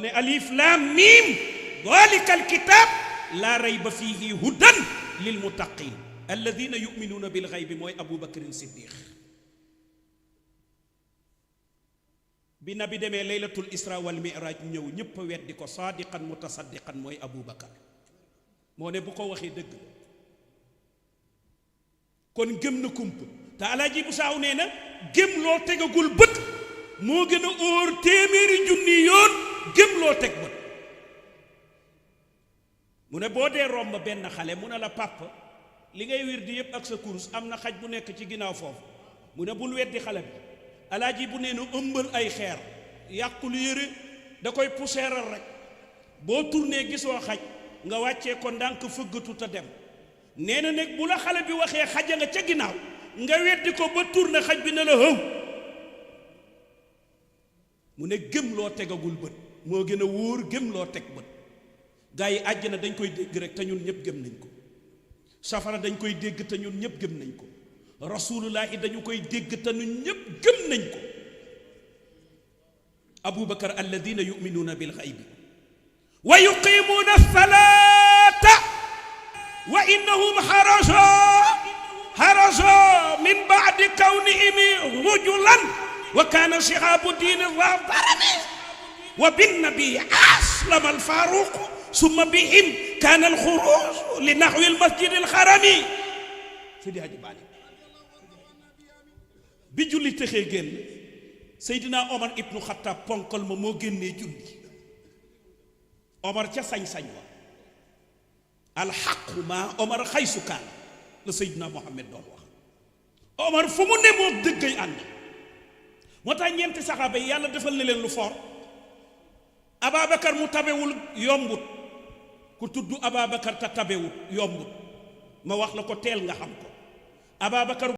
ne alif lam mim dalikal kitab la rayba fihi hudan lil muttaqin alladhina yu'minuna bil ghaybi mooy Abu Bakrin Siddiq bi nabi demee laylatul isra wal mi'raj ñëw ñëpp a weddi ko saadiqan mutasaddiqan mooy Abu Bakar moo ne bu ko waxee dëgg kon gëm na kump te alaaji bu saaw nee na gëm loo tegagul bët moo gën a óor téeméeri junni yoon gëm loo teg bët mu ne boo dee romb benn xale mu ne la papa li ngay wir di yëpp ak sa kurus am na xaj bu nekk ci ginnaaw foofu mu ne bul weddi xale bi alaaji bu nee na ëmbal ay xeer yàqul yére da koy puseeral rek boo tourné gisoo xaj nga wàccee ko ndànk fëggatu te dem nee na nag bu la xale bi waxee xaja nga ca ginnaaw nga weddi ko ba tourné xaj bi ne la hëw mu ne gëm loo tegagul bët moo gën a wóor gëm loo teg bët gaa yi àjjana dañ koy dégg rek te ñun ñëpp gëm nañ ko safara dañ koy dégg te ñun ñëpp gëm nañ ko rasulullahi dañu koy dégg te ñun ñëpp gëm nañ ko abubakar alladina yuminuuna bil xaybi wa yuqimuuna alsalata wa innahum harajo min baadi kawnihim rujulan wa kaana shihaabu diini za darami wa binnabi aslama alfaruq summa bihim kaana alxuruj li naxwi almasjid alxarami Sidi Hadji Malick bi julli texee génn Seydina Omar ibnu Xattaab ponkal ma moo génnee julli Omar ca sañ-sañ wa alxaqu ma Omar xaysu kaan la Seydina Mohamed doon wax Omar fu mu ne moo dëggay ànd moo tax ñeenti saxaaba yi yàlla defal na leen lu foor Ababacar mu tabewul yombut ku tudd Ababacar te tabewut yombut ma wax la ko teel nga xam ko Ababacar